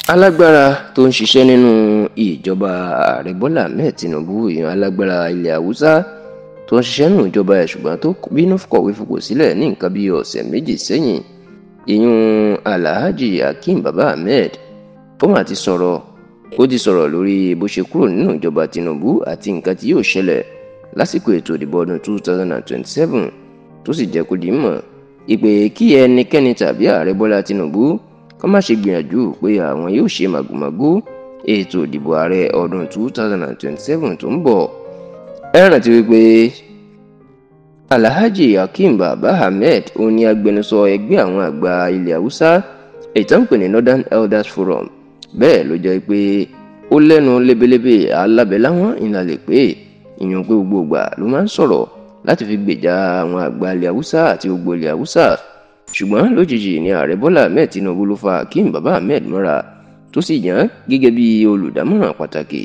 Alágbára tó ń ṣiṣẹ́ nínú ìjọba ààrẹ Bọ́lá Ahmed Tinubu, ìyẹn alágbára ilẹ̀ Haúsá tó ń ṣiṣẹ́ nínú ìjọba ẹ̀ ṣùgbọ́n tó bínú kọ̀wé fipò sílẹ̀ ní nǹkan bíi ọ̀sẹ̀ méjì sẹ́yìn, ìyún Alhaji Hakeem Baba Ahmed, ó mà ti sọ̀rọ̀. Ó ti sọ̀rọ̀ lórí bó ṣe kúrò nínú ìjọba Tinubu àti nǹkan tí yóò ṣẹlẹ̀ lásìkò ètò ìdìbò ọdún 2027, tó sì jẹ́ kó di mọ̀ ìpè kí ẹnikẹ́ni tàbí ààrẹ Bọ́lá Tinubu kó má ṣe gbìyànjú pé àwọn yóò ṣe màgòmágó ètò ìdìbò ààrẹ ọdún 2027 tó ń bọ̀. Ẹ rántí wípé Alhaji Hakeem Baba Ahmed òun ni agbẹnusọ ẹgbẹ́ àwọn àgbà ilẹ̀ Haúsá èyí tó ń pè ní Northern Elders Forum. Bẹ́ẹ̀ ló jẹ́ pé ó lẹ́nu lebelebe alábẹ́láwọn ìlàlẹ̀ pé ìyẹn pé gbogbo ìgbà ló máa ń sọ̀rọ̀ láti fi gbèjà àwọn àgbà ilẹ̀ Haúsá àti gbogbo ilẹ̀ Haúsá. Ṣùgbọ́n lójijì ni ààrẹ Bọ́lá Ahmed Tinubu ló fa Hakeem Baba Ahmed mọ́ra tó sì yàn án gẹ́gẹ́ bí olùdámọ̀ràn pàtàkì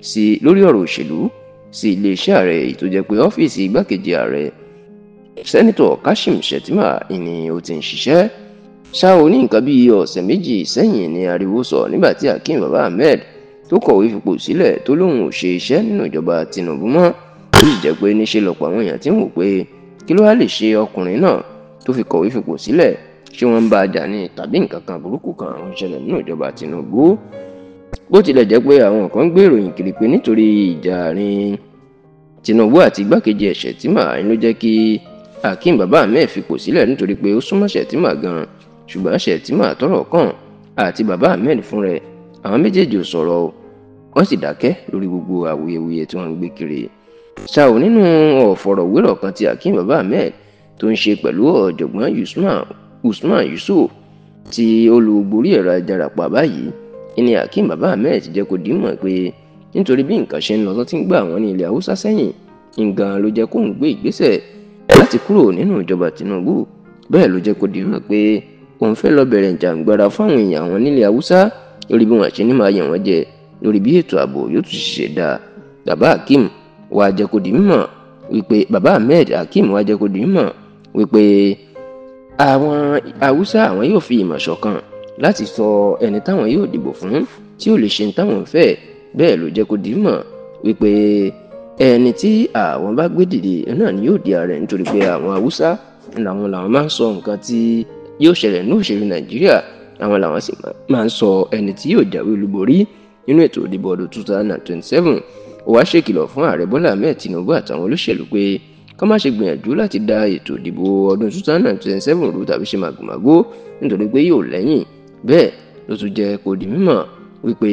sí lórí ọ̀rọ̀ òṣèlú sí iléeṣẹ́ ààrẹ, èyí tó jẹ́ pé ọ́fíìsì igbákejì ààrẹ Sẹ́nitọ̀ Kashim Shettima ni ó ti ń ṣiṣẹ́. Ṣá o, ní nǹkan bíi ọ̀sẹ̀ méjì sẹ́yìn ni ariwo sọ nígbà tí Hakeem Baba Ahmed tó kọ̀wé fipò sílẹ̀ tó lóun ò ṣe iṣẹ́ nínú ìjọba Tinubu mọ́, tó sì jẹ́ pé níṣe lọ́pọ̀ àwọn èèyàn tí ń wò pé kí ló wá lè ṣe ọkùnrin náà tó fi kọ̀wé fipò sílẹ̀, ṣé wọ́n ń bá a jà ní tàbí nǹkan kan burúkú kan ń ṣẹlẹ̀ nínú ìjọba Tinubu. Bó tilẹ̀ jẹ́ pé àwọn kan ń gbé ìròyìn kiri pé nítorí ìjà àárín Tinubu àti igbákejì ẹ̀ Shettima ló jẹ́ kí Hakeem Baba Ahmed fipò sílẹ̀ nítorí pé ó súnmọ́ Shettima gan-an, ṣùgbọ́n Shettima tọ́rọ̀ kàn àti Baba Ahmed fún rẹ̀ àwọn méjèèjì ò sọ̀rọ̀ o, wọ́n sì dákẹ́ lórí gbogbo awuyewuye tí wọ́n ń gbé kiri. Ṣá ò, nínú ọ̀fọ̀rọ̀wérọ̀ kan tí Hakeem Baba Ahmed tó ń ṣe pẹ̀lú ọ̀jọ̀gbọ́n Usman Yusuf tí olùborí ẹ̀rọ ayélujára pa báyìí, ìní Hakeem Baba Ahmed ti jẹ́ kó di mọ̀ pé nítorí bí nǹkan ṣe ń lọ tó ti ń gbà wọ́n ní ilẹ̀ Haúsá sẹ́yìn nǹkan ló jẹ́ kóun gbé ìgbésẹ̀ láti kúrò nínú ìjọba Tinubu. Bẹ́ẹ̀ ló jẹ́ kó di mọ̀ pé òun fẹ́ lọ bẹ̀rẹ̀ ìjàǹgbara fáwọn èèyàn àwọn nílẹ̀ Haúsá lórí bí wọ́n ṣe ní máa yàn wọ́n jẹ, lórí bí ètò ààbò yóò tún ṣe dáa. Bàbá Hakeem wá jẹ́ kó di mímọ̀ wípé Bàbá Ahmed Hakeem wá jẹ́ kó di mímọ̀ wípé àwọn Haúsá àwọn yóò fi ìmọ̀ ṣọ̀kan láti sọ ẹni táwọn yóò dìbò fún tí ó lè ṣe táwọn fẹ́. Bẹ́ẹ̀ ló jẹ́ kó di mímọ̀ wípé ẹni tí àwọn bá gbé dìde náà ni yóò di ààrẹ, nítorí pé àwọn Haúsá làwọn máa ń sọ nǹkan tí yóò ṣẹlẹ̀ ní òṣèlú Nàìjíríà, àwọn làwọn sì máa ń sọ ẹni tí yóò jáwé olúborí nínú ètò ìdìbò ọdún 2027. Ó wá ṣèkìlọ̀ fún ààrẹ Bọ́lá Ahmed Tinubu àtàwọn olóṣèlú pé ká má ṣe gbìyànjú láti da ètò ìdìbò ọdún 2027 rú tàbí ṣe màgòmágó, nítorí pé yóò lẹ́yìn. Bẹ́ẹ̀ ló tún jẹ́ kó di mímọ̀ wípé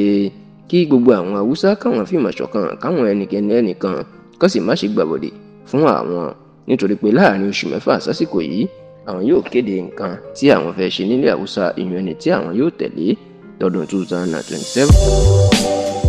kí gbogbo àwọn Haúsá káwọn fìmọ̀ ṣọ̀kan, káwọn ẹnikẹ́ni ẹnìkan kó sì má ṣe gbàbọ̀dè fún àwọn, nítorí pé láàrin oṣù mẹ́fà sásìkò yìí àwọn yóò kéde nǹkan tí àwọn fẹ́ ṣe nílẹ̀ Haúsá, ìyẹn ẹni tí àwọn yóò tẹ̀lé lọ́dún 2027.